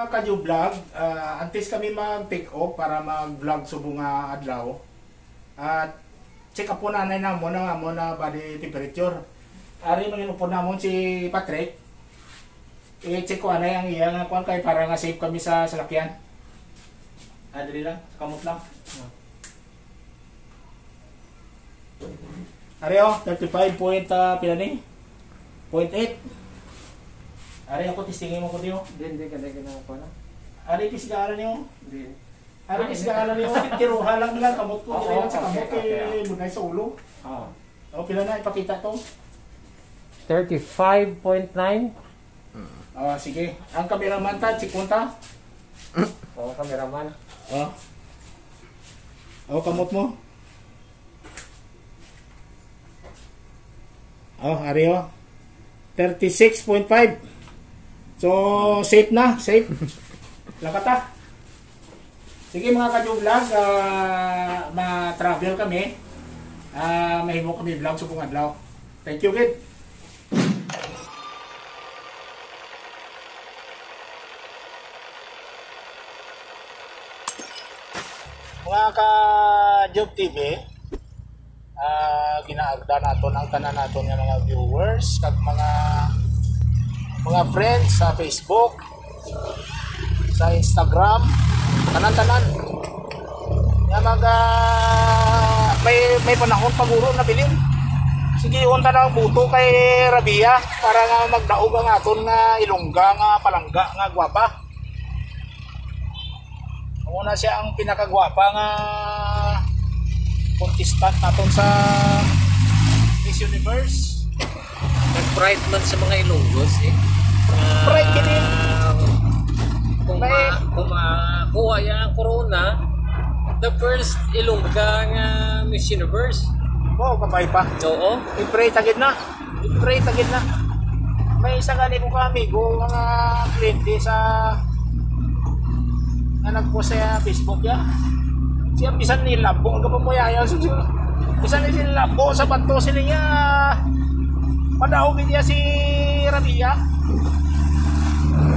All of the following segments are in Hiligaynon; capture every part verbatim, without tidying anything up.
Kadyo Vlog, ah, antes kami mag-take off para mag-vlog subong nga adlaw, at check up po na anay namon ang amon na body temperature. Ari, mangin-upod namon si Patrick. I-check ko anay ang iya nga kuwan kay para nga safe kami sa salakyan. Ah, dali lang, sa kamot lang. Ari, oh, thirty-five point, ah, pila ni? Point eight. Ari, ako, testingin mo ko, Dio. Hindi, hindi ka na ginagawa na. Ari, pisgaran niyo. Hindi. Ari, pisgaran niyo. Tiruha lang nila, kamot ko, Oo, dili lang sa okay, kamot, okay, eh, ah. Bunay sa ulo. Oo. O, pila na, ipakita to. Thirty-five point nine. Oh, sige. Ang cameraman ta, check mo ta. Oo, cameraman. Oh. Oh, kamot mo. Oh, ari, oh. Thirty-six point five. So, safe na, safe. Lakata. Sige, mga Kadyo Vlog, ah, ma-travel kami. Ah, mahimo kami vlog subong adlaw. Thank you, gid. Mga Kadyo T V, ah, ginaagda naton ang tanan naton nga mga viewers kag mga, mga friends sa Facebook, sa Instagram, tanan-tanan. Nga mag, ah, may, may panahon pa guro na bilin. Sige, unta na ang buto kay Rabia para nga magdaog ang aton nga Ilongga nga palangga nga gwapa. Amo na siya ang pinakagwapa nga contestant naton sa Miss Universe. Nag-pride man sa mga Ilonggos, eh. Pride gid, eh. Ah, kung May ma-, kung makuha niya ang corona, the first Ilongga nga Miss Universe. Wow, kabay pa. Oo. I-pray ta gid na. I-pray ta gid na. May isa gani ko ka amigo, mga kliyente sa, nga nagpost sa Facebook ya. Siya bisan nilabo, ang kapamuyaya, bisan nilabo sa bato sila niya. Padaog niya si Rabia.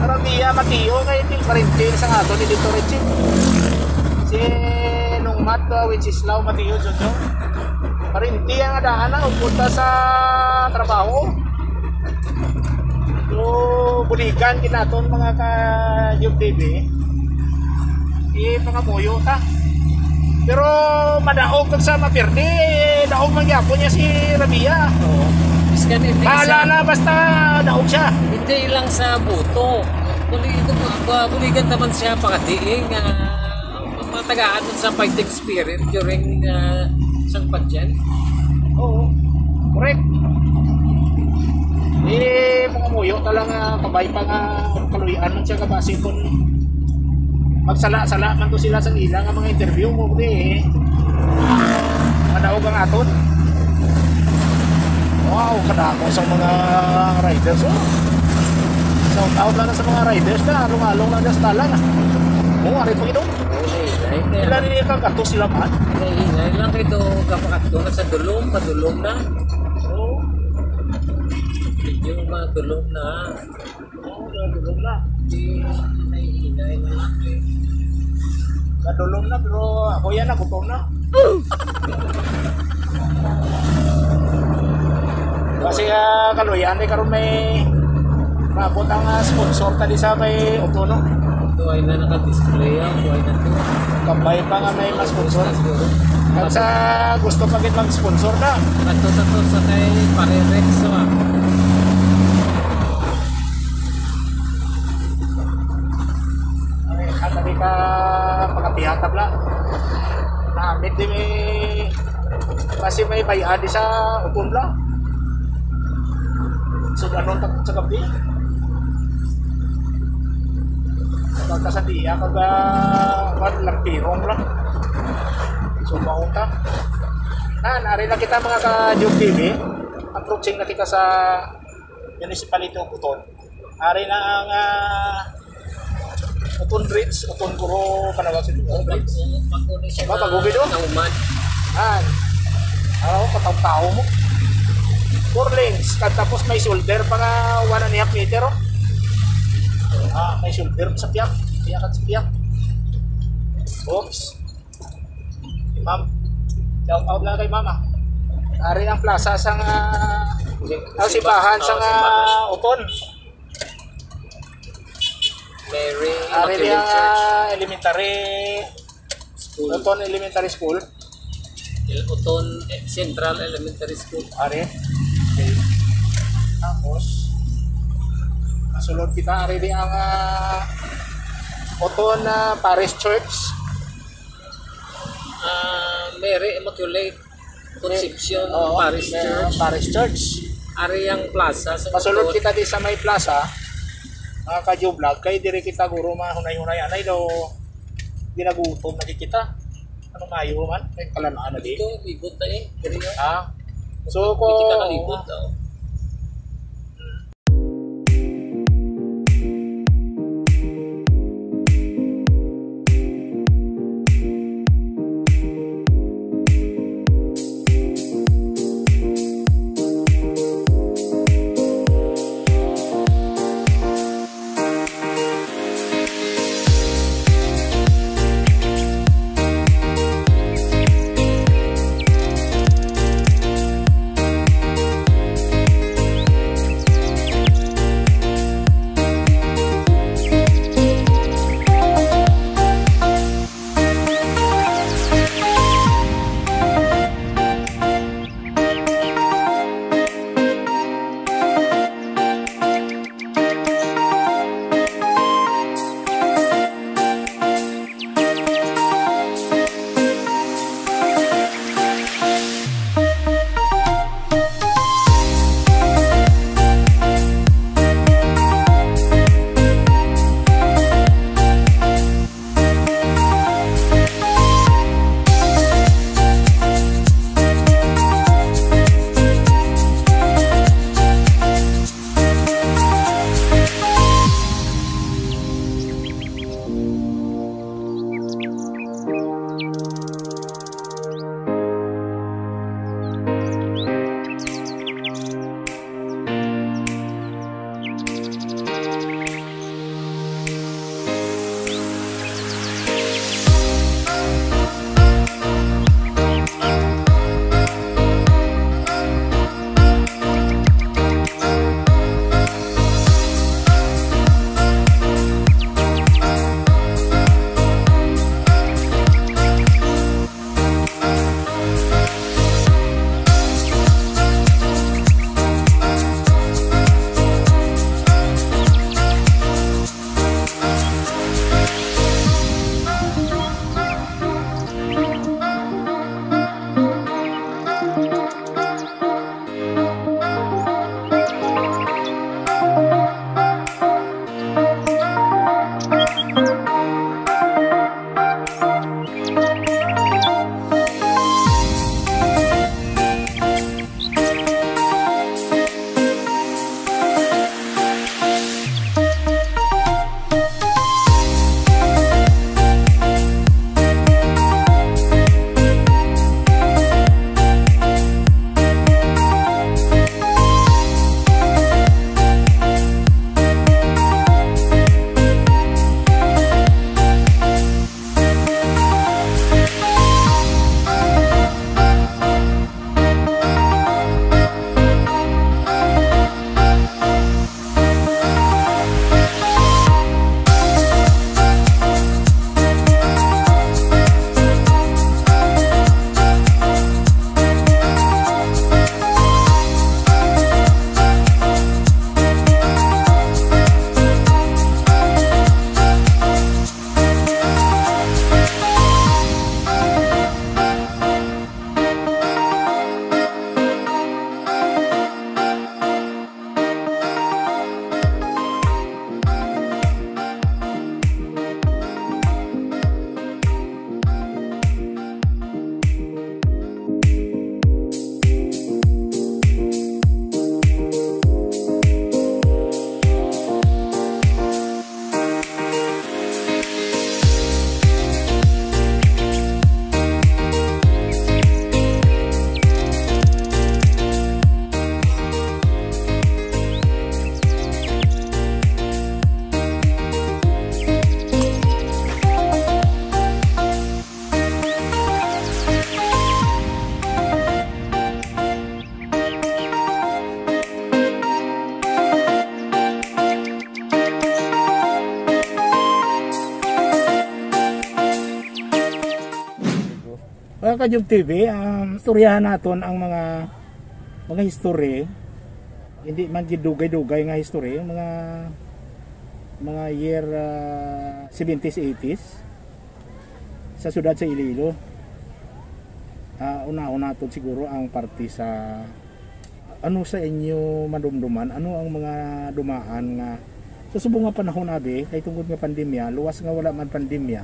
Rabia Mateo, kay til parente sa ato ni Dito Richie. Si Nungmat, uh, Wenceslao Mateo Junior. Parente ang adaan na, upunta sa trabaho. So, buligan gid naton, mga ka-Yug T V. Ipangamuyo ta. Pero madaog kag sa mapirdi, daog man gyapon niya si Rabia. Oo. Biskan hindi Bahala sa na, basta daog siya. Hindi lang sa buto. Buli-, ba-, buligan naman siya pagkatiing, ah, ang mga tagaan sa fighting spirit during, ah, isang pageant. Oo. Correct. Eh, mga muyo talaga, kabay pa nga kaluy-an man siya kabase kung magsala-sala man to sila sa ila nga mga interview mo, di eh. Madaog ang aton. Wow, kadako sa mga riders, oh. Shout out lang sa mga riders na, along-along lang sa dalan, ah. Oh, ari pa gid, oh. Ay, ay, ay, Ila ni ka kato sila man? Ay, ay, lang kay do, kapakadto na sa dulom, madulom na. Oo. Medyo madulom na. Oo, madulom na. Di, ay, ay, ay, ay. Madulom na, pero ako yan, nagutom na. Kasi, ah, kaluyan, eh, karon may maabot ang, ah, sponsor ta di sa may Otono. Ito ay na naka-display, ah. Ito ay na to. Kabay pa nga may mas sponsor. Kag sa gusto pa gid mag-sponsor na. Ato, ato sa kay Pare Rex, ah. Ay, ang dami ka pagkapihatab la. Namit di may, kasi may bayad di sa Otono la. So, ano ta sa gabi? Pagka sa diya, kag, ah, kwan, lagpirong la. So, mao ta. Na, nari na kita, mga ka-Jug T V. Approaching na kita sa Municipality of Oton. Ari na ang, ah, Oton Bridge, Oton Kuro, panawag sa Oton Bridge. Bago, bago ni siya Ba, bago na gid, oh. Nahuman. Yan. Araw, kataw-taw mo. Four lanes, kag tapos may shoulder pa nga one and a half meter, oh. Ah, may silver sa piyak. Piyakan sa piyak. Oops. Si ma'am. Shout out lang kay mama. Ari ang plaza sa nga, ang simbahan sa nga Uton. Mary Ari Immaculate ang Church. Ah, elementary, School. Uton Elementary School. Il-, Uton, eh, Central Elementary School. Ari. Okay. Tapos, masulod kita, ari di ang, ah, Uton, ah, Parish Church. Ah, Mary Immaculate Concepcion Oo, Parish may, Church. Parish Church. Ari ang plaza sa Masulod Uton. Kita di sa may plaza, mga ka-Joe Vlog, kay diri kita guro mahunay-hunay. Anay daw, ginagutom na kita. Ano mayo man? May kalanaan na di. Ito, libot na eh. Diri, oh. Ha? So, Hindi ko ka kalibot, oh. Sa Kajub T V, um, istoryahan naton ang mga mga history, hindi man gid dugay-dugay nga history, mga mga year ah, seventies, eighties sa siyudad sa Iloilo. Ah, unahon naton siguro ang parte sa ano sa inyo madumduman, ano ang mga dumaan nga sa subong nga panahon abi, kay tungod nga pandemya, luwas nga wala man pandemya,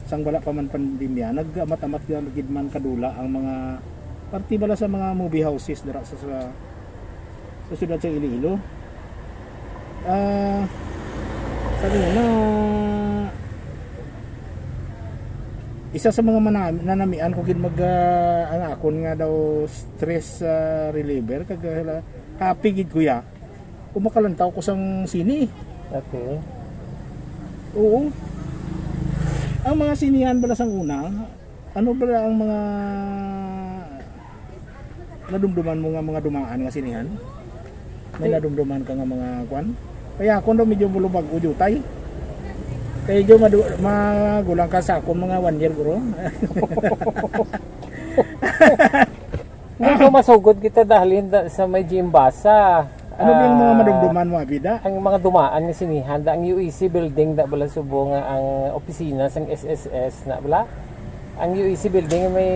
sang wala pa man pandemya, nag-amat-amat gyud gid man kadula ang mga parte bala sa mga movie houses dira sa sa, sa siyudad sa Iloilo. Ah, sa una, isa sa mga mana- nanamian ko gid mag ah, ang akon nga daw stress ah, reliever kag ah, happy gid kuya kung makalantaw ko sang sine. Okay. Oo. Ang mga sinehan bala sang una, ano bala ang mga nadumduman mo nga mga dumaan nga sinehan? May nadumduman ka nga mga kwan? Kaya ako daw medyo bulubag o jutay. Kaya medyo madu- magulang ka sa akon mga one year guro. Hindi ko masugod kita dahil hindi sa may Jimbasa. Ano ba yung mga Ah, madumduman mo, Abida? Ang mga dumaan nga sinihan, da ang U E C building, da bala subo nga ang opisina sang S S S na bala. Ang U E C building may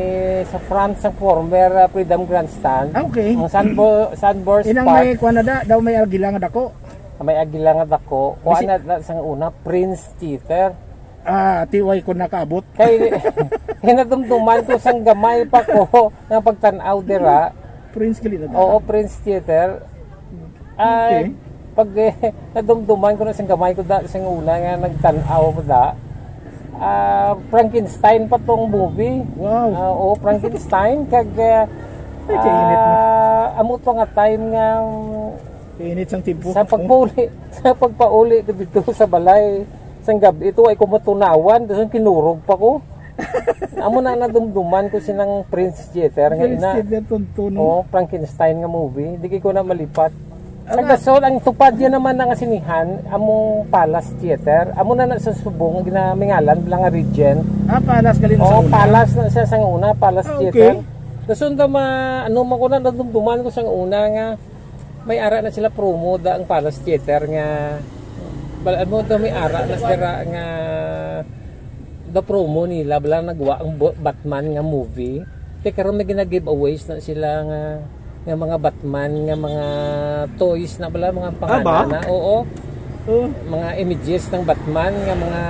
sa front sa former ah, Freedom Grandstand. Ah, okay. Ang Sunbo, Sunburst Inang Park, may kwan na da, daw may agila nga dako. may agila nga dako. Kuha Bisi- na, na sang una, Prince Theater. Ah, T Y ko nakaabot. Kay hinadumduman ko sang gamay pa ko nga pagtan-aw dira. Prince gali na da. Oo, Prince Theater. Ay, Okay. pag eh, nadumduman ko na sang gamay ko da, sang una nga nagtan-aw ko da. Ah, Frankenstein pa tong movie. Wow. Ah, oo, Frankenstein kag eh, Ay, kainit na. ah, amo to nga time nga mm, Kainit sang timpo. sa pagpauli, sa pagpauli ko dito sa balay, sang gabi ito ay kumatunawan, tapos kinurog pa ko. Amo na nadumduman ko sinang Prince Theater nga Prince ina. Theater tunto, no? Oh, Frankenstein nga movie. Di ko na malipat. Ang Ala. Gasol, ang tupad niya naman nga sinihan, among Palace Theater. Amo na na sa subong, ginamingalan, bala nga Regent. Ah, Palace gali na sa Oh, una. Palace na siya sang una, Palace Ah, Theater. okay. Tapos ito ma, ano man ko na, nadumduman ko sang una nga may ara na sila promo da ang Palace Theater nga bal ano daw may ara na sila nga the promo nila bala nagwa ang bu- Batman nga movie. Kaya karon may gina-giveaways na sila nga nga mga Batman nga mga toys na bala mga Ah, ba? pangalan na. Oo. Oh. Mga images ng Batman nga mga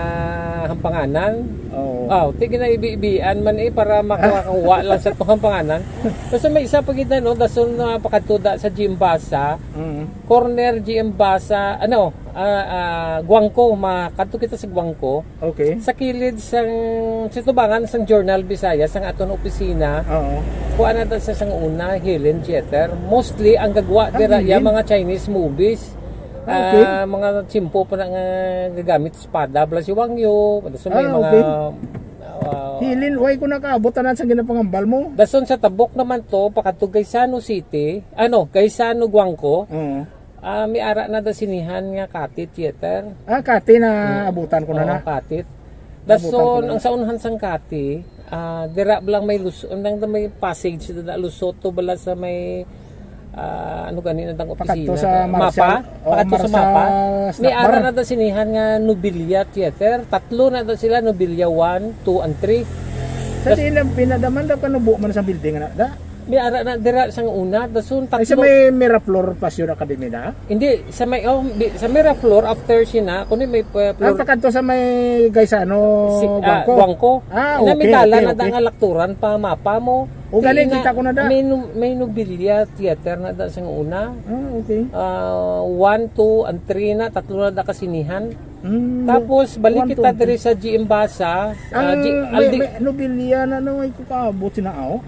hampanganan. Oo. Oh, ti ginaibi-ibian man eh para makakuha lang sa tuwang panganan. Basta may isa pa gid na, no, dason na pakadto da sa Jimbasa, Mm. corner Jimbasa, ano, ah, ah, Guangco, makadto kita sa Guangco. Okay. Sa kilid sang situbangan sang Journal Visayas, sang aton opisina, Oo. kuha na ta sa sang una, Helen Jeter. Mostly ang gagwa Ah, dira ya Helen. Mga Chinese movies. Ah, okay. Ah, mga tsimpo pa na nga gagamit espada, bala si Wang Yu, bala sa may Ah, mga okay. ah, Hilin, why ko nakaabot tanan sa ginapangambal mo? Dason sa tabok naman to, pakadto Gaisano City, ano, Gaisano Guangco, Oo. ah, may ara na da sinihan nga Kati Theater. Ah, Kati na abutan ko na na. Oo, Kati. Abutan ko Dason, na. Ang sa unahan sang Kati, ah, dira lang may lus, ang may passage na lusot to bala sa may ah, ano gani na dang Pakadto opisina? sa Marshall. Mapa? Oo, Pakadto sa Marshall Mapa? Snack May ara Bar. Na da sinihan nga Nobilia Theater. Tatlo na da sila, Nobilia one, two, and three. Sa sila, pinadaman daw kanubo man sa building na da. May ara na dira sang una, dason Ay, sa tatlo. May Miraflor Passion Academy na. Hindi, sa may, oh, di, sa Miraflor, after siya na, kundi may uh, Ah, floor. Pakadto sa may Gaisano, Si, ah, Guangco. Guangco. Ah, Ina, may okay, dalan okay, na da okay. Nga lakturan pa mapa mo. O, galing, Ina, kita ko na da. May, nu- may Nobilia Theater na da sang una. Ah, okay. Ah, one, two, and three na, tatlo na da kasinihan. Mm, Tapos balik one, kita two, diri sa G M Basa, ah, Ang G, may, Aldi, may nobilya na no, ay ko kaabot sina, oh.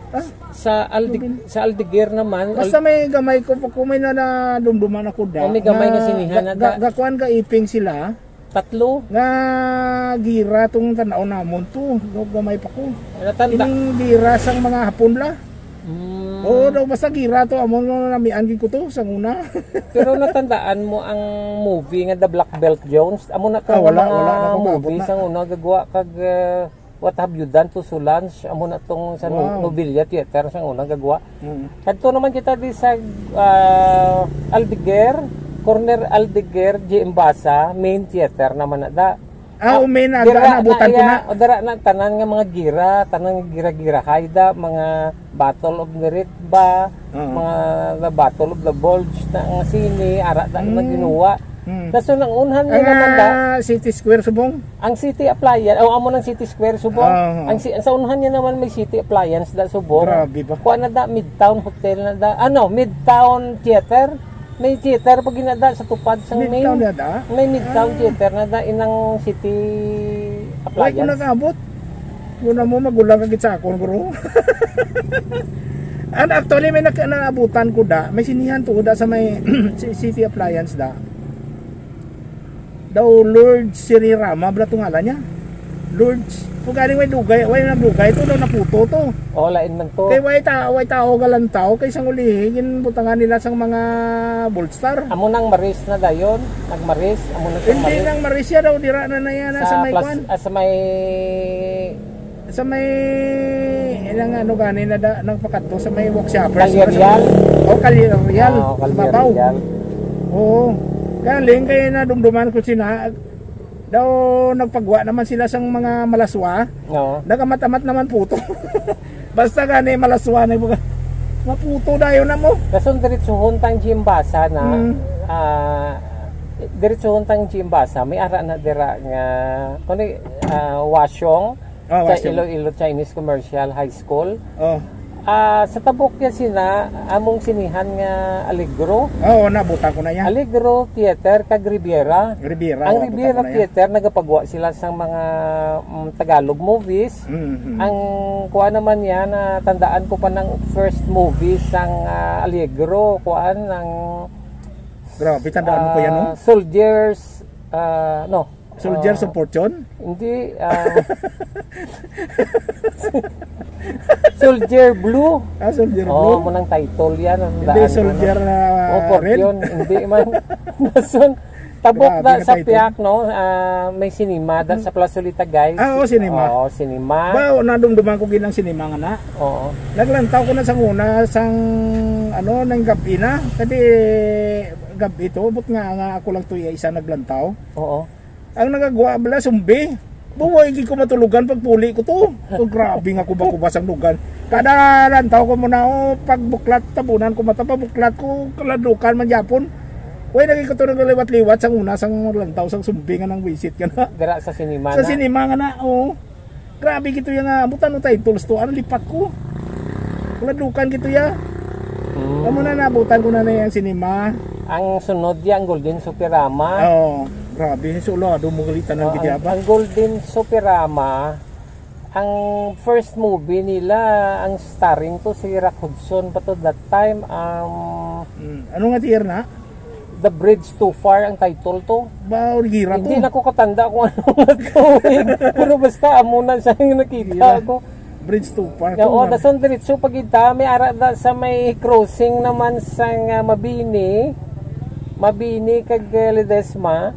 Ah, sa Aldi, sa Aldeguer naman. Basta may gamay ko pa, kung may na nadumduman ako da. Oh, may gamay nga sinihan na da. Gakuan ka iping sila. Tatlo. Nga gira tong tanaw namon to. Gamay pa ko. Natanda. Ining gira sang mga Hapon la. Mm. Oo, daw basta gira to, amo na namian gid ko to sang una. Pero natandaan mo ang movie nga The Black Belt Jones? Amo na to Ah, wala, mga wala na ko maabot movie na. Sang una gagwa kag uh, What Have You Done to Solange? Amo na tong sa no-, Wow. Novilla Theater sa unang gagwa. Mm. Kadto naman kita di sa, ah, Aldeguer, corner Aldeguer, G M Basa, main theater naman na da. Ah, Ah, o, may na, dira naabutan ko iya, na. O, dira na tanan nga mga gira, tanan nga gira-girahay da, mga Battle of Merit ba, Oo. mga The Battle of the Bulge na nga sine, ara da Mm. na ginawa. Mm. Dason ang unhan niya Ang, naman da, ah, City Square subong? Ang City Appliance, o, amo nang City Square subong. Oo. Ang si-, sa unhan niya naman may City Appliance da subong. Grabe ba? Kuha na da, Midtown Hotel na da. Ano, Midtown Theater? May theater pa ginada sa tupad sang Midtown main. Yata? May Midtown Ah. Theater na da inang City Wala ko Appliance. Nag-abot. Muna mo, magulang ka gid sa akon, bro. And actually, may nak-, naabutan ko da. May sinihan to da sa may ci-, City Appliance da. Daw Lord Sirirama, bala to ngalan niya. Lord, kung galing may dugay, way nang dugay to, daw naputo to. Oh, lain man to. Kay way ta-, way tao galantaw, kay sang ulihi, ginbutangan nila sang mga Boldstar. Amo nang Maris na dayon, nagmaris, amo na sang Hindi Maris. Nang Maris siya daw, dira na na yan, Sa sa may plas-, kwan. ah, sa may Sa may, ilang ano gani na da, nagpakadto sa may Walk Shoppers. Calleria? O, Calleria. Ah, o, Calleria. Babaw. Oo. Galing kay nadumduman ko sina, daw nagpagwa naman sila sang mga malaswa. Oo. Nagamat-amat naman puto. Basta gani malaswa na yung mga, maputo dayon na mo. Kason diretsuhon tang G M Basa na, Mm. ah, diretsuhon tang G M Basa, may ara na dira nga, kung, ah, Wasyong, Ah, sa Wasyong. Iloilo Chinese Commercial High School. Oh. Ah, sa tabok niya sina, among sinihan nga Alegro. Oo, nabutan ko na niya. Alegro Theater kag Riviera. Riviera, Ang nabutan Riviera ko na niya. Theater, nagapagwa sila sang mga, mm, Tagalog movies. Mm-hmm. Ang kuha naman niya, na tandaan ko pa ng first movie sang, ah, Alegro, kuan, ang, Grabe, tandaan mo pa yan, no? ah, Soldiers, ah, no, Soldiers Ah, of Fortune? Hindi, ah, Soldier Blue. Ah, Soldier Oh, Blue? Munang title yan, ang Hindi, daan ko, Soldier no? na Oh, Fortune. Red? Hindi man. Dason, tabok Grabe na ka sa title. Piak, no? Ah, may sinima da Hmm. sa Plaza Olita, guys. Ah, oo, sinima. Oo, sinima. Ba, o, nadumduman ko ginang sinima nga na. Oo. Naglantaw ko na sang una, sang, ano, nang gabi na. Kadi gabi to, but nga, nga ako lang to iya isa naglantaw. Oo. Ang nagagwa bala, sumbi. Buway gid ko matulogan pagpuli ko to. Oh, grabe nga kuba-kuba sang lugan. Kada lantaw ko muna, oh, pagbuklat, tabunan ko mata, pabuklat ko, kaladukan man gyapon. Way lagi ko to nagliwat-liwat sang una, sang lantaw, sang sumbi nga nang wisit ka na. Dira sa sinima Sa na? Sinima nga na, oo. Grabe gito yung, ah, abutan mo titles to. Ano lipat ko? Kaladukan gito ya. Mm. Amo na naabutan ko na na yung sinima. Ang sunod ya, ang Golden Superama. Oo, grabe. Sulado mo galitan ng Oh, gidi, ang, aba? Ang Golden Superama, ang first movie nila, ang starring to si Rock Hudson pa to that time. Um, Mm. Ano nga year na? The Bridge Too Far ang title to. Ba, hirap Hindi to. Na ko katanda kung ano nga tuig. Pero basta amo na siya yung nakita Hira. Ko. Bridge Too Far. Oo, Kung dason diretso pag ita, may ara da sa may crossing naman sa nga Mabini. Mabini kag, eh, Ledesma,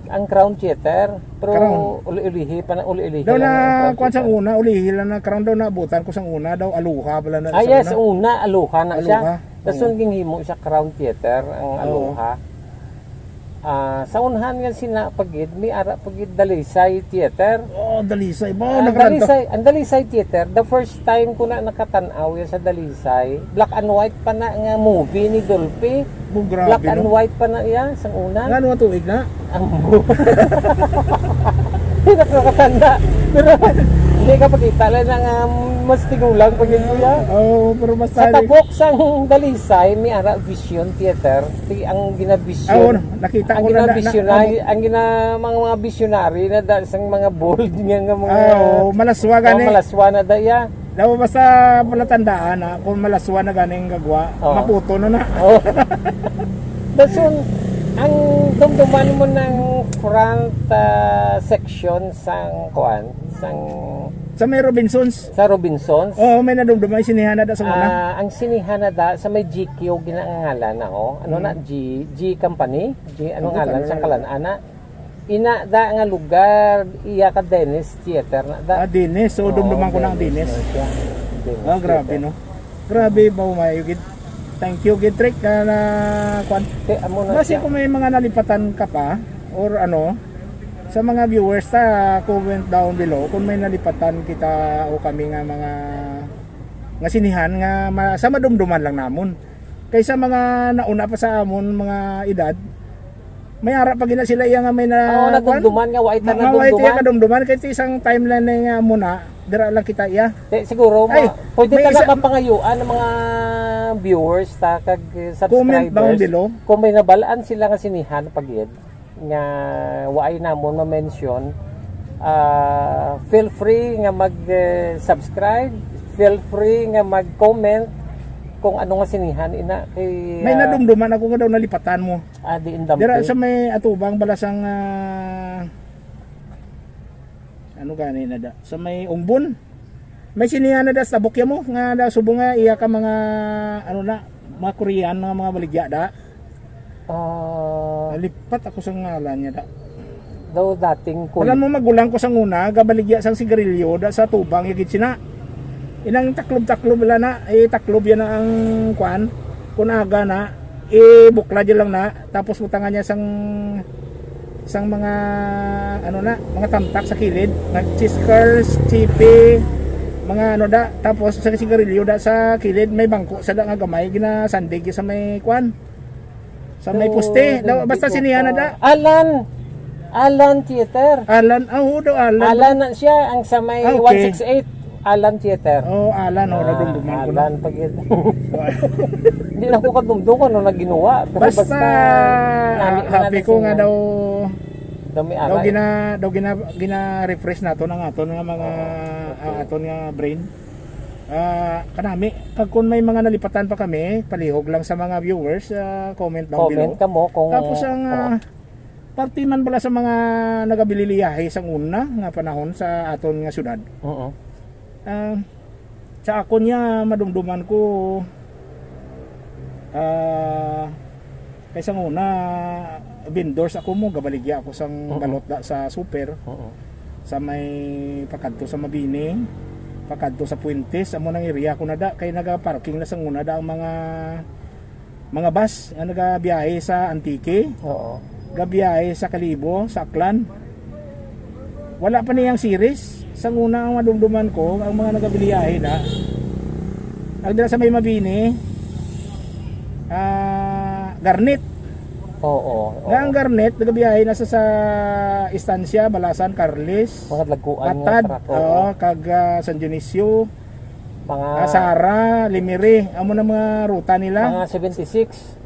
ang Crown Theater. Pero Crown. Uli-ulihi pa na, uli-ulihi Daw lang na, ang Crown kuwan sang Theater. Una, ulihi lang na Crown daw naabutan ko sang una, daw Aloha pala na Ah, sa yes, una. Una, Aloha na siya. Aloha. Dason Oo. Ginhimo siya Crown Theater, ang Oo. Aloha. Ah, sa unhan nga sina pagid, may ara pagid Dalisay Theater. Oh, Dalisay. Ba, Ah, ang nakaranta. Dalisay, ang Dalisay Theater, the first time ko na nakatan-aw ya sa Dalisay, black and white pa na nga movie ni Dolphy. Oh, grabe, Black and no? White pa na iya, sang una. Nga, ano nga tuig na? Ambo. Hindi nakakatanda. Pero hindi ka pakita lang na nga mas tigulang pagid ko ya. Oo, pero mas Sa tali- tabok sang Dalisay, may ara Vision Theater. Ti ang ginabisyon. Ah, oo, nakita Ang ko na, na, na, ginabisyonary, ano? Ang gina-, mga, mga visionary na da-, sang mga bold nga, nga mga Ah, oo, malaswa Oh, gani. Malaswa na da iya. Daw basta pala tandaan na, kung malaswa na ganing gagwa, Oo. Maputo na na. Oh. Dason, ang dumduman mo ng front, ah, section sang kuan, sang Sa may Robinsons? Sa Robinsons? Oo, may nadumduman, may sinihan na da sa una. Ah, ang sinihan na da sa may G Q ginangalan na, oh. Ano na, Mm. G, G Company? G, ano Ano ngalan ka sa na? Kalan-ana? Ina da nga lugar, iya ka Dennis Theater na da. Ah, Dennis. So, dumduman ko na ang Dennis. Dennis. Ah, grabe, no? Grabe ba, umayo gid. Thank you gid, Trick, na, na kwan. Te, amo na. Basi siya. Kung may mga nalipatan ka pa, or ano, sa mga viewers ta, comment down below kung may nalipatan kita o kami nga mga, nga sinihan nga ma-, sa madumduman lang namon. Kaysa mga nauna pa sa amon mga edad, may ara pa gina sila iya nga may na, Oo, kwan? Nadumduman nga, wa ita Ma-, wa ita nadumduman. Kadumduman, kay ito isang timeline na nga muna, dira lang kita iya. Te, siguro, Ay, ma-, pwede may ta isa na mapangayuan ang mga viewers ta kag, eh, Comment down subscribers below. Kung may nabalaan sila nga sinihan pag nga waay namon ma-mention, ah, feel free nga mag, eh, subscribe, feel free nga mag-comment kung ano nga sinihan ina kay, May ah, nadumduman ako nga daw nalipatan mo. Ah, di indam Dira ko. Sa may atubang bala sang, ah, ano gani na da? Sa may Ungbon. May sinihan na da sa tabok ya mo nga da subong nga iya ka mga, ano na, mga Korean, mga, mga baligya da. Ah. Nalipat ako sa ngalan niya da. Daw dating kun- Alam mo, magulang ko sa nguna, gabaligya sang sigarilyo da sa tubang ya gid sina. Inang taklob-taklob la na, eh, taklob yan na ang kwan. Kun aga na, ibuklad yan lang na, tapos butangan niya sang, sang mga, ano na, mga tamtak sa kilid, mga chiskers, chipi, mga ano da, tapos sa sigarilyo da sa kilid, may bangko sa da nga gamay, ginasandig sa may kwan. Sa may Oo, poste. Daw, hindi basta ko sinihan na pa- da. Alan! Alan Theater. Alan, ah, oo daw, Alan. Alan na siya, ang sa may Ah, okay. one six eight, Alan Theater. Oh, Alan, oh, Ah, nadumduman ko na. Alan, pag Hindi na ko kadumduman, no, naginuwa. Pero Basta, basta, nami-, ah, happy nami ko nga sila. Daw, Daw may daw aray. Gina-, daw gina-, gina-refresh nato ang aton nga mga, Oo, okay. Ah, aton nga brain. Ah, kanami, kag kung may mga nalipatan pa kami, palihog lang sa mga viewers, ah, comment down Comment below. Kamo kung Tapos ang, ah, Oo. Parte man bala sa mga nagabililiyahe sang una nga panahon sa aton nga syudad. Oo. Ah, sa akon niya, madumduman ko, ah, kay sang una, vendors ako mo, gabaligya ako sang Oo. Balot da sa super. Oo. Sa may pakadto sa Mabini, pakadto sa Puentes, amo nang area ko na da, kay nagaparking na sang una da ang mga mga bus nga nagabiyahe sa Antique, Oo. Gabiyahe sa Kalibo, sa Aklan. Wala pa niyang series. Sa una ang madumduman ko, ang mga nagabiyahe na, ang dira sa may Mabini, ah, Garnet. Oo, oo. Nga ang Garnet, nagabiyahe na sa, sa Estancia, Balasan, Carles, Mga dagkuan nga Matad, truck, oo. Oo, kag, ah, San Dionisio. Mga Ah, Sara, Limiri, amo na mga ruta nila. Mga seventy-six.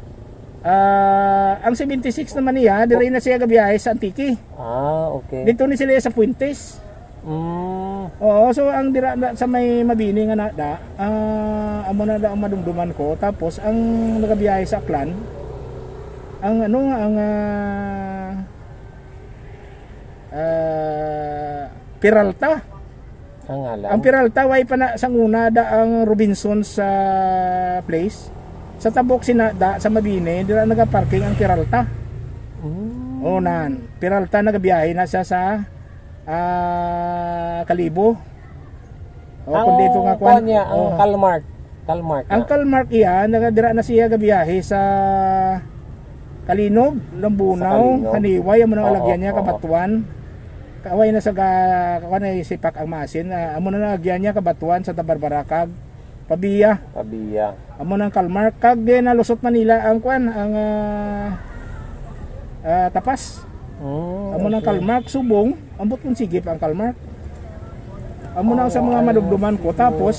Ah, ang seventy-six naman niya, diri na siya gabiyahe sa Antique. Ah, okay. Dito ni sila sa Puentes. Mm. Oo, so ang dira na, sa may Mabini nga na da, ah, amo na da ang madumduman ko. Tapos ang nagabiyahe sa Aklan, ang ano, ang, ah, ah, Peralta. Ang ngalan? Ang Peralta, way pa na sang una da ang Robinson sa place. Sa tabok sina da sa Mabini, dira nagaparking ang Peralta. Mm. O, nan. Peralta nagabiyahe na siya sa, ah, Kalibo. O, Ang kung dito nga kuwan kuwan, niya, ang o. Kalmark. Kalmark Ang na. Kalmark iya, nagadira na siya gabiyahe sa Kalinog, Lambunaw, Sa Kalinog. Haniway, amo nang Oo, alagyan niya, oo. Kabatuan. Kaway na sa ga-, kuwan ay sipak ang maasin. Ah, amo na nalagyan niya, Kabatuan, Santa Barbara, kag Pavia. Pavia. Amo nang Kalmark. Kag, eh, nalusot Manila ang kuwan, ang, ah, ah, Tapas. Mm, Amo nang okay. Kalmark, Subong. Ambot kung sige pa ang Kalmark. Amo na ang sa Oo, mga ay, madugduman ko. So, tapos,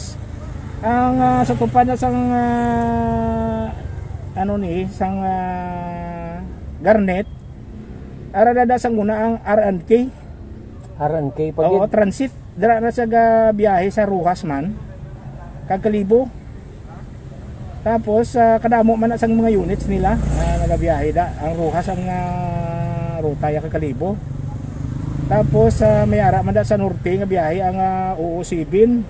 ang, ah, sa tupad na sang, ah, ano ni, sang, ah, Garnet, ara na da sang una ang R and K. R and K pa Oo, gid. Transit. Dira na sa ga-, biyahe sa Roxas man. Kag Kalibo. Tapos, ah, kadamo man na sang mga units nila nga nagabiyahe da. Ang Roxas ang, ah, ruta ya kag Kalibo. Tapos, ah, may ara man da sa norte nga biyahe ang, ah, O O seven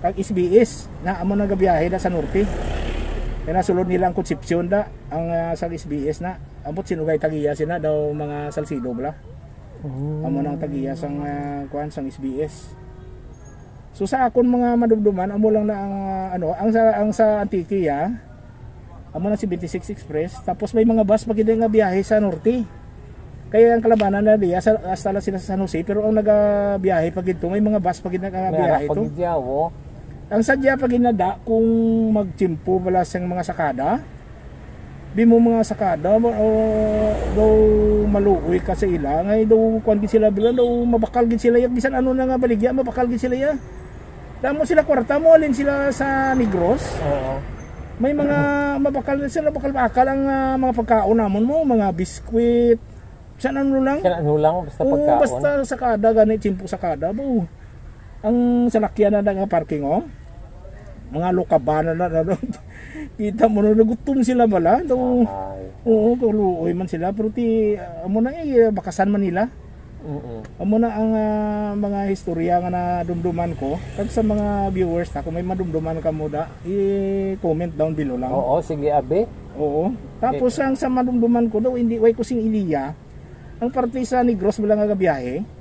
kag S B S na amo nagabiyahe da sa norte. Kaya nasulod nila ang Concepcion da, ang, ah, sa S B S na. Ambot sinugay tagiya sina daw mga Salcedo bala. Mm. Amo nang tag-iya sang, ah, kuan, sang S B S. So, sa akon mga madumduman, amo lang na ang, ah, ano, ang sa, ang sa Antique, ah, amo na seventy-six Express. Tapos may mga bus pa gid nga biyahe sa norte. Kaya ang kalabanan na diya, sa, hasta lang sila sa San Jose, pero ang nagabiyahe pa gid to, may mga bus pa gid nga May biyahe harap to. Pagidyawo. Ang sadya pa ginada kung magtiyempo pala siyang mga sakada, di mo mga sakada, ma-, o, daw maluoy ka sa ila, ngay daw kuwan gid sila, bilang daw mabakal gid sila, ya, bisan ano na nga baligya, mabakal gid sila, ya. Damo sila kwarta mo, alin sila sa Negros. Oo. May mga mabakal na sila, bakal-bakal ang, ah, mga pagkaon namon mo, mga biskwit, bisan ano lang. Bisan ano lang, basta Oo, pagkaon. Basta sakada, gani, tiyempo sakada, bo. Ang salakyan na nga parking, oh. Mga lokabana na, na, na. Kita mo na, nagutom sila bala. So, Ay. Oo, kaluoy man sila. Pero ti, amo na eh, bakasan man nila. Mm-mm. Amo na ang, ah, mga istorya nga nadumduman ko. Kag sa mga viewers ta, kung may madumduman ka mo da, i-comment down below lang. Oo, sige, abi. Oo. Tapos Eh. ang sa madumduman ko daw, hindi, way ko sing iliya. Ang parte sa Negros mo lang nagabiyahe.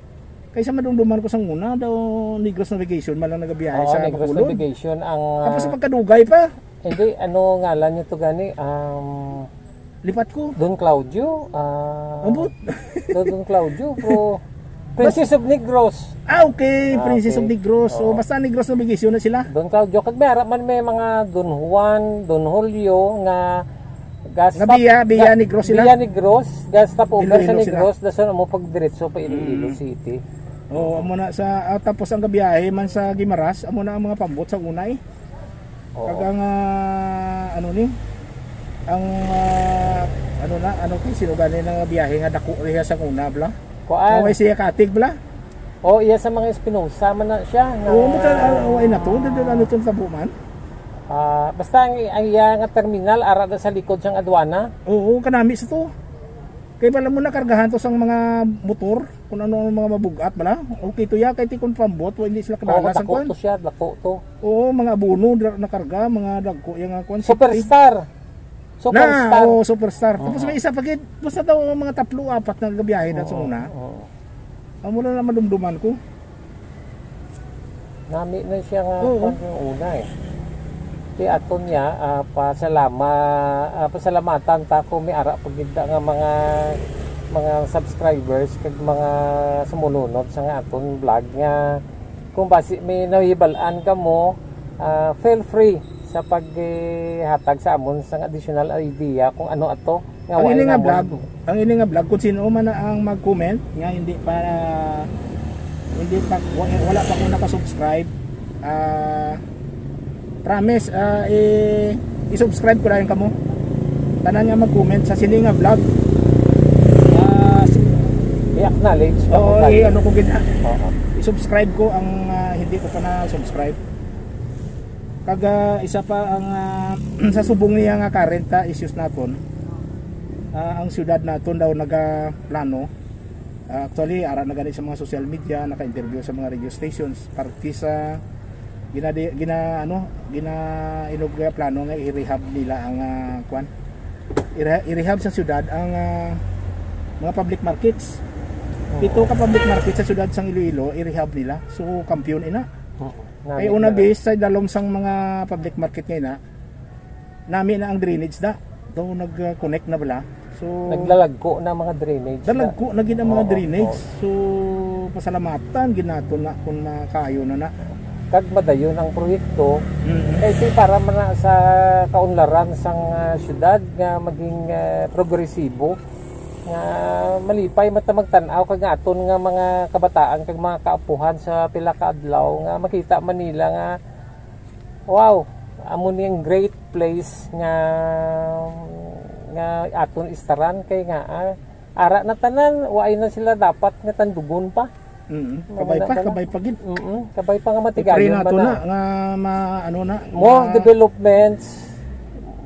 Kaysa madumduman ko sang una, daw Negros Navigation man lang nagabiyahe Oo, sa Negros Bacolod. Navigation ang, Tapos ah, pagkadugay pa. Hindi, ano ngalan niyo to gani? Um, Lipat ko. Don Claudio, ah, Ambot. Don, Don Claudio, bro. Princess of Negros. Ah, okay. Ah, Princess okay. of Negros. So, Oo. basta Negros Navigation na sila. Don Claudio, kag may ara man may mga Don Juan, Don Julio nga gas Nga stop, Via, Via ga-, Negros sila? Via Negros, gas stop over sa Iloilo sila. Negros, dason mo pagdiretso pa Iloilo Mm. City. Oo, amo na sa, ah, tapos ang gabiyahe man sa Guimaras, amo na ang mga pambot sa una eh. Oo. Kag ang, ah, ano ni? Ang, ah, ano na, ano kay sino gani na nga biyahe nga dako diha sa una, bla? Kuan. Mao kay siya katig, bla? Oh, iya sa mga Espinosa man na siya nga Oo, mata-, ah, wala na to. Dito, ano tong tabo man? Ah, basta ang, ang iya nga terminal, ara na sa likod sang adwana. Oo, kanami sa to. Kay bala mo na kargahan to sang mga motor, kung ano ang mga mabugat bala. Okay to ya, kay ti kung pambot, wa, hindi sila Oo, kadala sa dako kwan. to siya, dako to. Oo, mga abono, dra-, nakarga, mga dagko, yung nga kwan, safety. Superstar. Superstar. Na, oo, superstar. Tapos Oo. may isa pa gid, basta daw mga tatlo, apat na gabiyahe na sa Oo, una. oo. Amo lang na madumduman ko. Nami na siya nga Oo. kwan yung una eh. Ti aton niya, ah, pasalama, ah, pasalamatan ta kung may ara pa gid nga mga, mga subscribers kag mga sumulunod sa nga aton vlog nga kung basi may nahibal-an kamo, ah, feel free sa paghatag sa amon sang additional idea kung ano ato nga Ang wala ini nga namon. vlog, ang ini nga vlog, kung sino man na ang mag-comment nga hindi pa, hindi pa, wa-, wala pa ko naka-subscribe, ah, promise, ah, i-, i-subscribe ko lang kamo. Tanan nga mag-comment sa sini nga vlog. Ah, s-, I-acknowledge pa Oo, kung i-, bakit. ano ko gid, ah. Oo. I-subscribe ko ang, ah, hindi ko pa na-subscribe. Kag, ah, isa pa ang, ah, sa subong niya nga current, ah, issues naton, ah, ang syudad naton daw nagaplano. Ah, actually, ara na gani sa mga social media, naka-interview sa mga radio stations, parte sa ginadi-, gina-, ano, gina-, inog-, plano nga i-rehab nila ang, ah, kwan. I-re-, i-rehab sa syudad ang, ah, mga public markets. Oo. Pito ka public market sa syudad sang Iloilo, i-rehab nila. So, kampiyon ina. Oo. Kay Nami una na. Base sa dalom sang mga public market nga ina, nami na ang drainage da. Daw nag-connect na bala. So, Naglalagko na mga drainage na. Dalagko na gid ang mga Oo, drainage. oo. So, pasalamatan gid nato na kung makaayo na na. Kag madayon ang proyekto, Mm. kay ti para man na sa kaunlaran sang, ah, syudad nga maging, ah, progresibo, nga malipay mata magtan-aw kag nga aton nga mga kabataan kag mga kaapuhan sa pila ka adlaw nga makita man nila nga, wow, amo ni ang great place nga, nga aton istaran kay nga, ah, ara na tanan, waay na sila dapat nga tandugon pa. Mm. Mga Kabay pa, na-, kabay pa gid. Mm-mm. Kabay pa nga I-pray matigayon nato man na na. nga ma-, ano na, More ma- developments,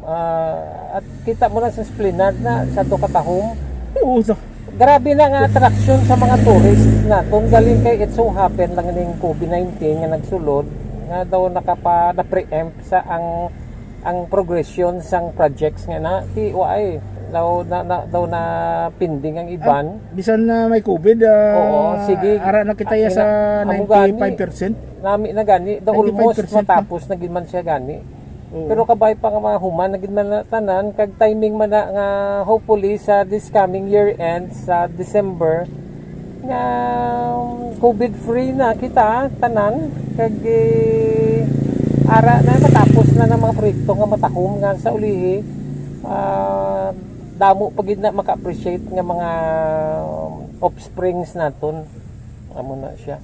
ah, at kita mo na sa Esplanade na, sa to katahom. Oo, sa Grabe na nga attraction sa mga tourist naton. Galing kay it so happen lang ning covid nineteen nga nagsulod, nga daw nakapa-, na-preempt sa ang ang progression sang projects nga na, ti, wa ay, daw na, na, daw na pending ang iban. Ah, bisan na may covid, ah, Oo, sige. Ara na kita Ay, sa na, amo gani. Ninety-five percent. Nami na gani, daw almost Ninety-five percent na. Matapos na gid man siya gani. Oo. Pero kabay pa nga mahuman na gid man na tanan, kag timing man na nga hopefully sa this coming year end, sa December, nga covid free na kita tanan, kag, eh, ara na, matapos na ng mga proyekto nga matahom nga sa ulihi, ah, damo pa gid na maka-appreciate nga mga offsprings naton. Amo na siya.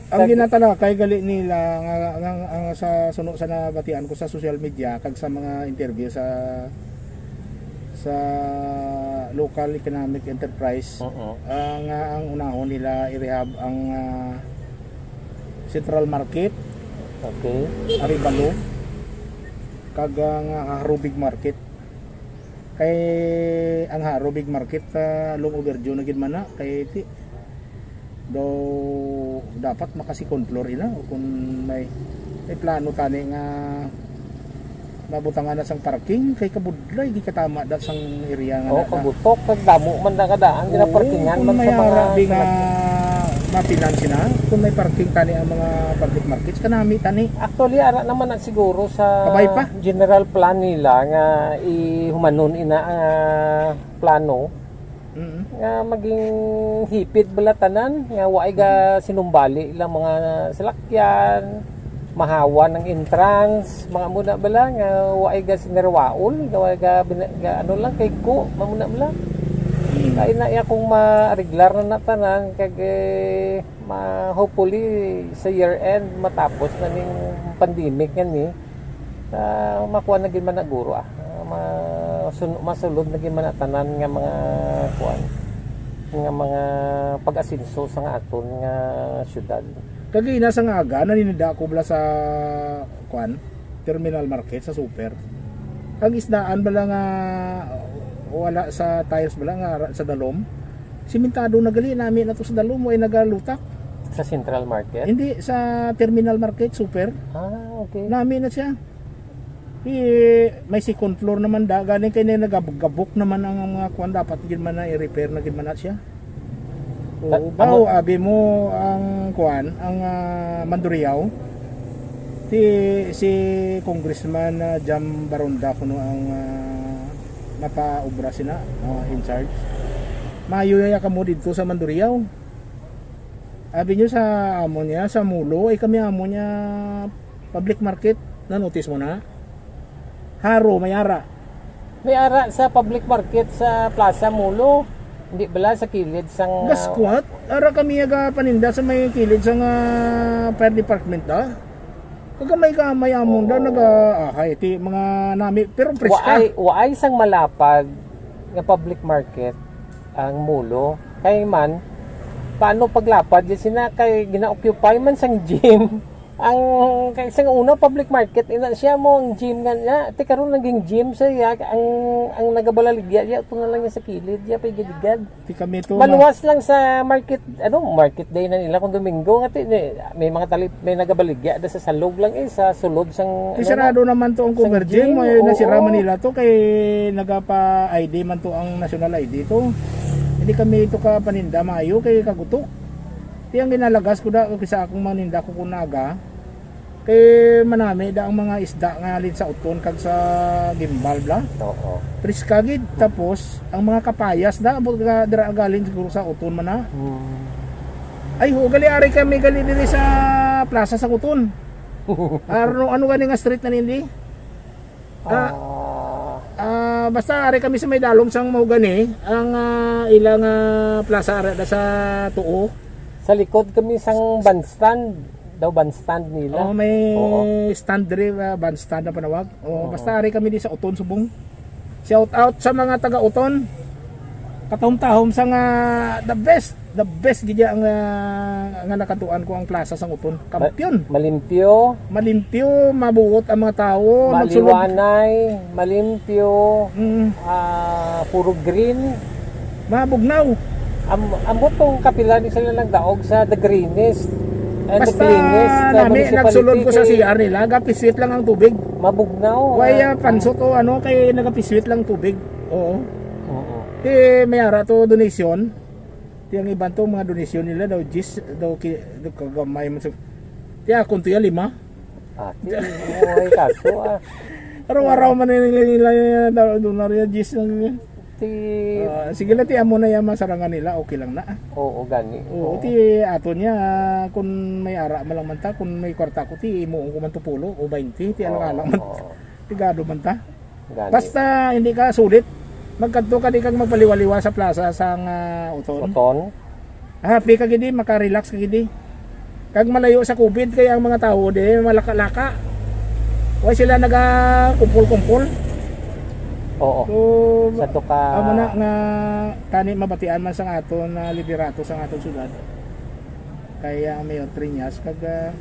Ang Tag- ginatalakay gali nila nga, nga, nga sa suno sa nabatian ko sa social media kag sa mga interview sa sa local economic enterprise, Oo. Ah, nga ang unahon nila i-rehab ang, ah, Central Market, Okay. Arevalo, kag ang, ah, Harobig Market. Kay ang Harobig Market, ah, long overdue na gid man na kay ti daw dapat maka second floor ina o kung may, may plano tani nga mabutangan na sang parking kay kabudlay gid katama da sang area nga Oh, na, na. Kabutok, kag damo man na kadaan, Oo, ginaparkingan kung man may sa mga ara, di nga salakyan. Mapinan sila, kung may parking tani ang mga public markets, kanami tani. Actually, ara naman na siguro sa Kabay pa. General plan nila nga ihumanon ina ang, ah, plano Mm. nga maging hipit bala tanan, nga waay ga sinumbali ilang mga salakyan, mahawan ang entrance, mga muna bala nga waay ga sinirwaol, nga waay ga bina-, ga ano lang kay ko, mga muna bala. Mm. Kay na iya kung maareglar na na tanan, kag, eh, ma-, hopefully sa year end matapos na ning pandemic nga ni. Ah, makuha na gid man na guro, ah. Ah, masun-, masulod na gid man na tanan nga mga kuan, nga mga pag-asenso sa nga aton nga syudad. Kagina sa nga aga, naninda ako bala sa kuan, terminal market sa super. Ang isdaan bala nga wala sa tiles bala nga ara sa dalom. Simentado na gali, nami na to sa dalom, way nagalutak. Sa Central Market? Hindi, sa terminal market, super. Ah, okay. Nami na siya. Eh, may second floor naman da, galing kay na nagabugabok naman ang mga kuan, dapat gid man na i-repair na gid man na siya. Oo, Ta-, bawo, amo- abi mo ang kuan, ang, ah, Mandurriao. Si, si Congressman, ah, Jam Baronda kuno ang, ah, napaubra sina, ah, in charge. Mayo ya kamo didto sa Mandurriao. Abi nyo sa amo niya, sa Mulo, ay kami amo niya public market. Na-notice mo na? Haro, may ara. May ara sa public market sa Plaza Mulo. Hindi bala sa kilid sang, ah, Gaskwat, ara kami aga paninda sa may kilid sang, ah, fire department da. Kagamay-gamay amon da, Oo. Naga-, ah, hay, ti, mga nami, pero preska. Waay, waay sang malapad nga public market ang Mulo. Kay man, paano paglapad? Di sina kay gina-occupy man sang gym. Ang, kay sang una, public market, ina siya mo ang gym nga niya. Ti karon naging gym sa iya, ang, ang nagabalaligya, iya, ito na lang niya sa kilid, iya, pa igad-igad. Ti kami to, Maluwas lang sa market, ano, market day na nila kung Domingo, nga ti, ni, may mga talip, may nagabaligya da sa salog lang, eh, sa sulod sang, Ti ano sarado na, naman to ang sang cover gym, gym, may oo. Nasira man nila to, kay nagapa-I D man to ang national I D to. Hindi kami ito ka paninda maayo, kay kagutok. Ti ang ginalagas ko da, kay sa akong maninda ko kunaga, kay manami da ang mga isda nga halin sa uton kag sa gimbal bla. Oo. Priska gid. Tapos, ang mga kapayas da, abot nga dira galing siguro sa uton man na. Hmm. Ay, ho, gali, ari kami gali diri sa plaza sa uton. Ano, ano gani nga street na nindi? Ah, Ah. Ah, basta ari kami sa may dalom sang Mahogany, ang, ah, ilang, ah, plaza ara da sa tuo. Sa likod kami sang bandstand, daw bandstand nila. Oh, may Oo. stand diri, ah, bandstand na panawag. Oh, Oo. Basta ari kami di sa Uton subong. Shout out sa mga taga Uton. Katahom-tahom sa nga the best, the best gid ang, ah, nga nakatuan ko ang plaza sang Uton. Kampiyon. Ma-, malimpyo. Malimpyo, mabuot ang mga tawo, magsulod. Maliwanay, malimpyo, Mm. ah, puro green. Mabugnaw. Am-, ambot tong kapila ni sila nagdaog sa the greenest. Basta naglinis sa nami, municipality nagsulod ko sa kay C R nila, gapiswit lang ang tubig. Mabugnaw, Wala ah, pansot o ano, kay nagapiswit lang tubig. Oo. Oo. Ti may ara to donation. Ti ang iban to, mga donation nila daw, jis, daw, ki, daw kagamay man sa, ti akon to ya, lima. Ah, ti, mo ay kaso, ah. Araw-araw man nila, nila, nila, daw, doon na rin, jis, ang, Ti, Ah, sige lang, ti amo na yan, masarangan nila, okay lang na. Oo, gani. Oo, Oo. ti ato niya, kung may ara man lang man ta, kung may kwarta ko, ti imuon ko man to pulo o baynte, ti Oo, alang-alang man. oo. Tigado man ta. Gani. Basta hindi ka sulit, magkadto ka, di kag magpaliwa-liwa sa plaza sang, ah, Oton. Oton. Happy ka gidi, maka-relax ka gidi. Kag malayo sa covid, kay ang mga tawo di malaka-laka. Way sila nagakumpol-kumpol. Oo. So, Sa duka amo na nga tani mabatian man sang aton na liderato sang aton syudad. Kay ang Mayor Triñas, kag, ah,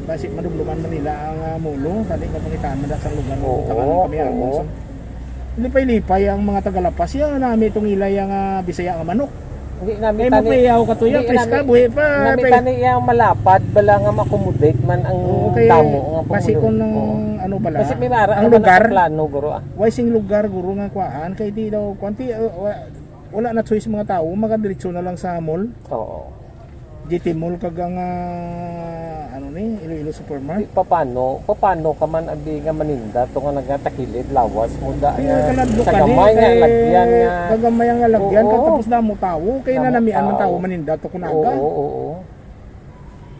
basi madumduman man nila ang, ah, mulo, tani mapangitaan man da sang lugar nga Oo, butangan kami oo. Sa lipay-lipay ang mga taga-La Paz, ya, nami itong ila yang, ah, Bisaya nga manok. Hindi nami Kay tani, mapayaw ka to, ya, hindi preska, nami, buhi pa, nami pe. Tani yang malapad bala nga ma-accommodate man ang Oo, kay damo nga basi pumulo. Kung ang Oo. ano bala, Basi may mara ang naman lugar, sa plano, guro, ah. Way sing lugar, guro, nga kuhaan, kay di daw, kwanti, uh, wa-, wala na choice mga tao, magadiretso na lang sa mall. Oo. G T Mall kag ang, ah, ano ni, Iloilo Supermart. Di, papano, papano ka man abi nga maninda to nga nagatakilid lawas mo da Di nga nga kaladlok sa ka, di, gamay nga kay lagyan nga kagamay ang lalagyan, Oo. Kag tapos damo tawo, kay Damo nanamian man tawo. Tawo maninda to kunaga. Oo, oo, oo.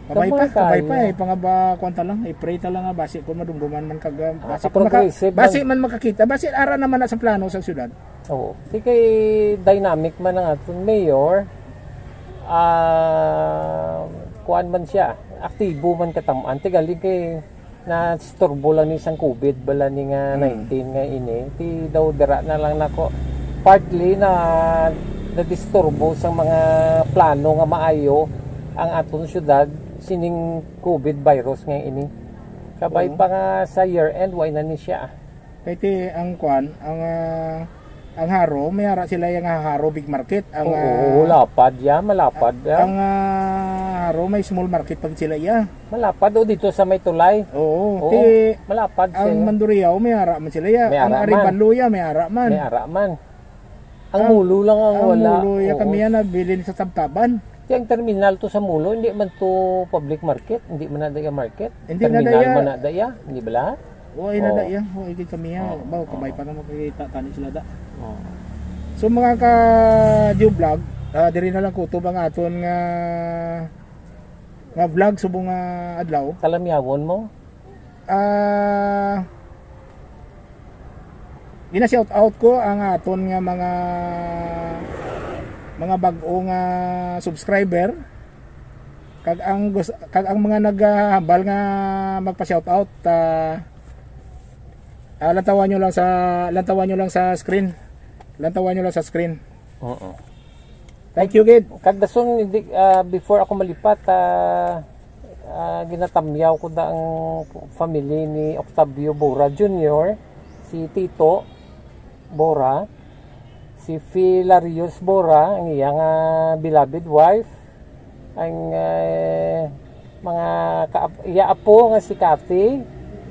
Kabay pa, Gamay kabay pa, kayo. Eh, pangaba, kuwan ta lang, i-pray ta lang nga, basi kung madumduman man kag, ah, Ah, basi kung maka-, progressive basi man. Man makakita, basi ara naman na sa plano sa syudad. Oo. Di kay dynamic man ang aton mayor, ah, kuan man siya, aktibo man katamaan. Ti gali kay naistorbo lang ni sang covid bala ni nga Mm. nineteen nga ini. Ti daw dira na lang nako partly na nadisturbo sa mga plano nga maayo ang aton syudad sining covid virus nga ini. Kabay Oo. Pa nga sa year end, way na ni siya. Kay ti ang kwan, ang, ah, ang Haro, may ara sila yang Haro Big Market. Ang, Oo, ah, lapad ya, malapad ya. Ang, ah, Haro may small market pag sila ya. Malapad o dito sa may tulay. Oo, Oo, ti malapad ang siya. Mandurriao, may ara man sila ya. May Ang ara man. Arevalo ya, may ara man. May ara man. Ang Ah, Mulo lang ang ang wala. Mulo ya Oo. Kami yan nabilin sa Tabtaban. Ti ang terminal to sa Mulo, hindi man to public market, hindi man na daya market. Hindi na Terminal daya. Man na daya, hindi bala? Wa, ina Oo. Da iya. Wa, ikit kami, ha. Oo. Bawo, kabay Oo. Pa na makakita tani sila da. Oo. So, mga ka Joe Vlog, ah, diri na lang kutob ang aton nga, nga vlog subong nga adlaw. Talamyawon mo? Ah, gina-shout out ko ang aton nga mga, mga bag-o nga subscriber. Kag ang gus-, kag ang mga naghahambal nga magpa-shout out, ah, ah, lantawan nyo lang sa, lantawan nyo lang sa screen. Lantawan nyo lang sa screen. Oo. Thank you, gid. Kag dason, hindi, ah, before ako malipat, ah, ah, ginatamyaw ko da ang family ni Octavio Bora Junior, si Tito Bora, si Filarius Bora, ang iya nga beloved wife, ang, eh, mga ka-, iya apo nga si Cathy,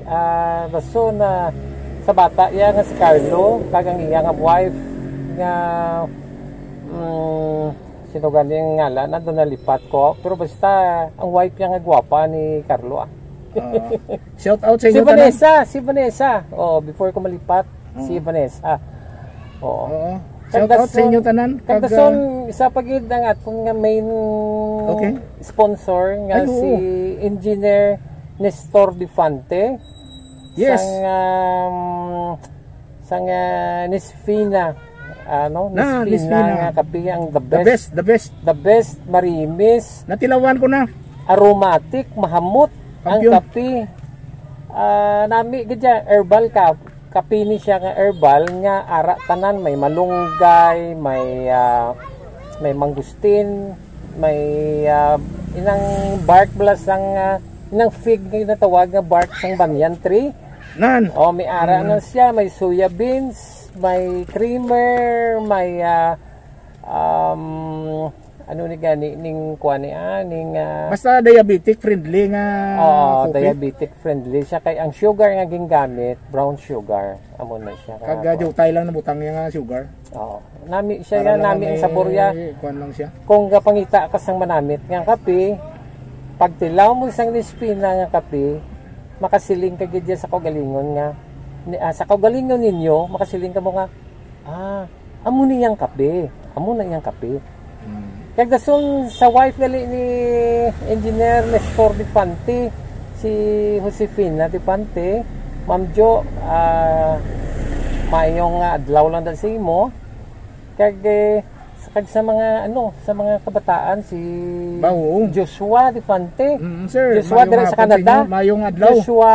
ah, dason na sa bata iya nga si Carlo, kag ang iya nga wife nga, mm, sino gani ang ngalan na doon nalipat ko. Pero basta, ang wife niya nga gwapa ni Carlo, ah. Ah, shout out sa Si inyo tanan. Vanessa, si Vanessa. Oh, before ko malipat, si Oo. Vanessa. Oo. Oo. Kag Shout out sa inyo dason, tanan. Kag Kag, dason, ah, isa pa gid ang aton nga main Okay. sponsor nga Ay, oo. si Engineer Nestor Defante. Yes. Sang, um, sang, ah, Nisfina. Ano? Na, Nisfina Nisfina. Nga kape ang the The best. Best, the best. The best, marimis. Natilawan ko na. Aromatic, mahamot ang Kampiyon. Kape. Ah, nami gid siya, herbal ka. Kape ni siya nga herbal nga ara tanan, may malunggay, may, ah, may mangustin, may, ah, inang bark bala sang, ah, inang fig nga ginatawag nga bark sang banyan tree. Nan. Oh, may ara Mm. Na siya, may soya beans, may creamer, may, ah, um, Ano ni gani ning kuan ni, ah, ning, ah, Basta diabetic friendly nga Oo, coffee. Diabetic friendly siya kay ang sugar nga gingamit, brown sugar. Amo na siya. Kag uh, jutay lang nabutang niya nga sugar. Oo. Nami siya, para nami ang sabor ya. Kuan lang siya. Kung gapangita ka sang manamit nga kape, pagtilaw mo sang Despina nga kape, makasiling ka gid sa kaugalingon nga ni, ah, sa kaugalingon ninyo, makasiling ka mo nga, ah, amo ni yang kape. Amo na yang kape. Hmm. Kag dason sa wife gali ni Engineer Nestor Defante, si Josefina Defante, Ma'am Jo, ah, mayong adlaw lang da sa imo. Kag eh, sa kag sa mga ano, sa mga kabataan si Ba, oo. Joshua Defante. Mm, sir. Joshua, Mayong dira sa hapon Canada. Inyo. Mayong adlaw. Joshua,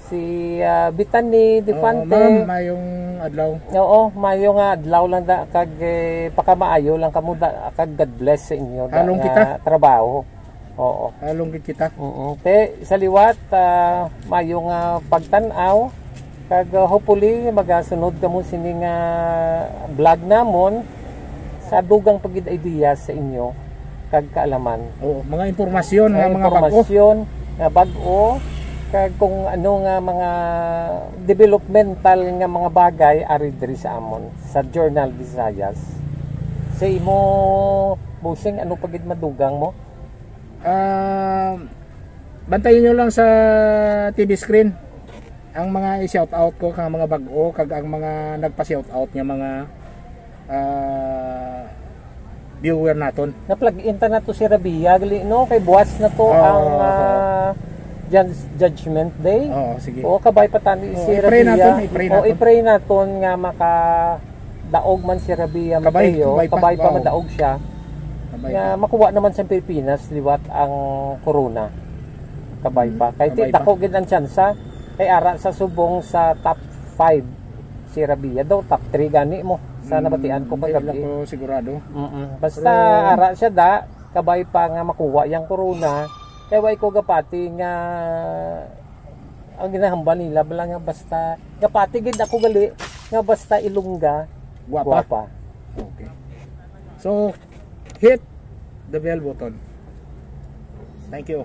si ah, Bethany Defante. Oo, ma'am, mayong adlaw. Oo, mayo nga adlaw lang da kag eh, pakamaayo lang kamo da kag God bless sa inyo da, Halong nga kita. Trabaho. Oo. Halong gid kita. Oo. Te, sa liwat, ah, mayo nga pagtan-aw kag ah, hopefully magasunod kamo sini nga vlog namon sa dugang pa gid idea sa inyo kag kaalaman. Oo, mga impormasyon nga Ang mga bag-o. Impormasyon nga bag-o kag kung ano nga mga developmental nga mga bagay ari diri sa amon sa Journal Visayas. Sa imo, Bossing, ano pa gid madugang mo? Ah, bantayan nyo lang sa T V screen ang mga i-shout out ko kang mga bag-o kag ang mga nagpa-shout out nga mga ah, viewer naton. Na-plug in ta na to si Rabia gali, no, kay buwas na to Oo, ang oo. ah, judge- judgment day. Oo, sige. Oo, kabay pa tani Oo, si i-pray Rabia. naton, i-pray Oo, naton. i-pray naton nga maka daog man si Rabia Kabay, Mateo, kabay pa. kabay pa Wow. Madaog siya. Kabay Nga pa. makuha naman sa Pilipinas liwat ang corona. Kabay Mm, pa. Kay kabay ti dako gid ang tsansa kay ara sa subong sa top five si Rabia daw, top three gani mo sa Mm, nabatian ko hindi lang kagabi. ko sigurado. Mm-mm. Basta Pero ara siya da, kabay pa nga makuha yang corona. Kay way ko gapati nga ang ginahambal nila bala nga basta gapati gid ako gali nga basta Ilongga Guwapa. guwapa. Okay. So, hit the bell button. Thank you.